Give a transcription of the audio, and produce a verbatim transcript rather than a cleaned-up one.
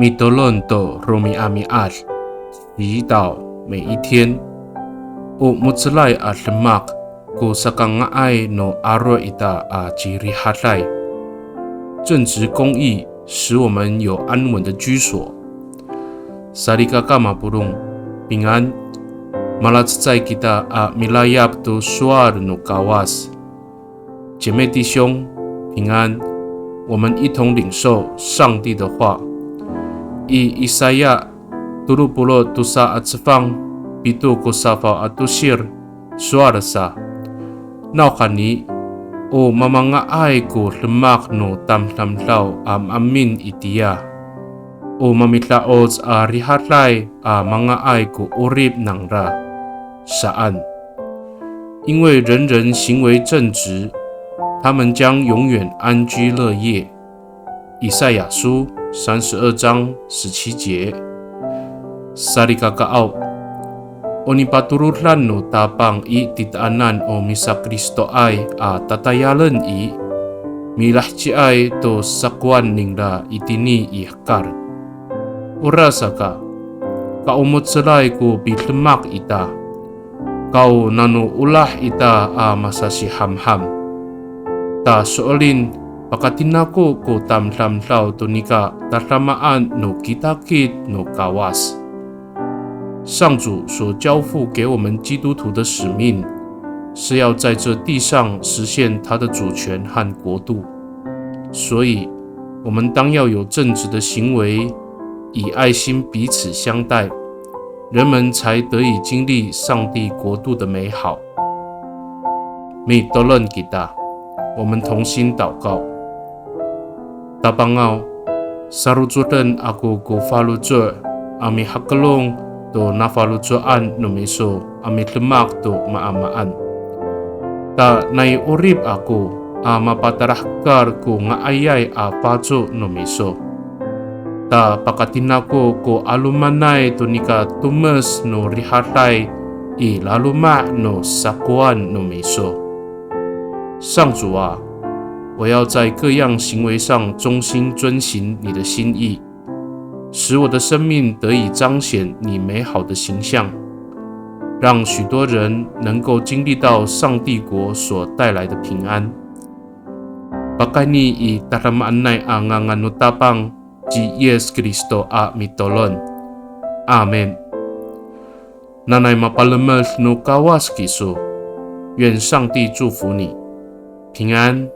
Mitolon to romi'ami'ad, 祈祷每一天。O mo^celay a demak ko sakanga'ay no aro' ita a cirihaday. 正直公义使我们有安稳的居所。Salikaka mapolong, 平安。Malacecay kita a milayap to sowal no Kawas. 姐妹弟兄，平安。我们一同领受上帝的话。I Isaya tolo polo' tosa a cefang, pito ko safaw a tosir, sowal sa. Nawhani, o mamanga'ay ko demak no tamdamdaw a maemin itiya. O mamida'oc a rihaday a manga'ay ko 'orip nangra saan. 因为人人行为正直，他们将永远安居乐业。以赛亚书三十二章十七节。Salikakaaw, o nipatorodan no Tapang i titaanan o misaKristoay a tatayalen i, milaheciay to sakowan ningra itini i hekal. Orasaka, ka o mo^celay ko pidemak ita, ka o nano olah ita a masasihamham. Ta so'elin, pakatinako ko tamdamdaw to nika tadamaan no kitakit no Kawas. 上主所交付给我们基督徒的使命，是要在这地上实现他的主权和国度。所以，我们当要有正直的行为，以爱心彼此相待，人们才得以经历上帝国度的美好。Mitolon kita, 我们同心祷告。Tapangaw, sarocoden ako ko faloco' a mihakelong to nafaloco'an no miso a midemak to maamaan. Ta nai 'orip ako a mapatalahekal ko nga'ayay a faco no miso. Ta pakatinako ko 'alomanay to nika tomes no rihaday i laloma' no sakowan no miso. 上主啊，我要在各样行为上忠心遵行你的心意，使我的生命得以彰显你美好的形象，让许多人能够经历到上帝国所带来的平安。Pakayni i tadamaanay a ngangan no Tapang ci Yis Kristo a mitolon. Amin. Nanay mapalemed no Kawas kiso. 愿上帝祝福你，平安。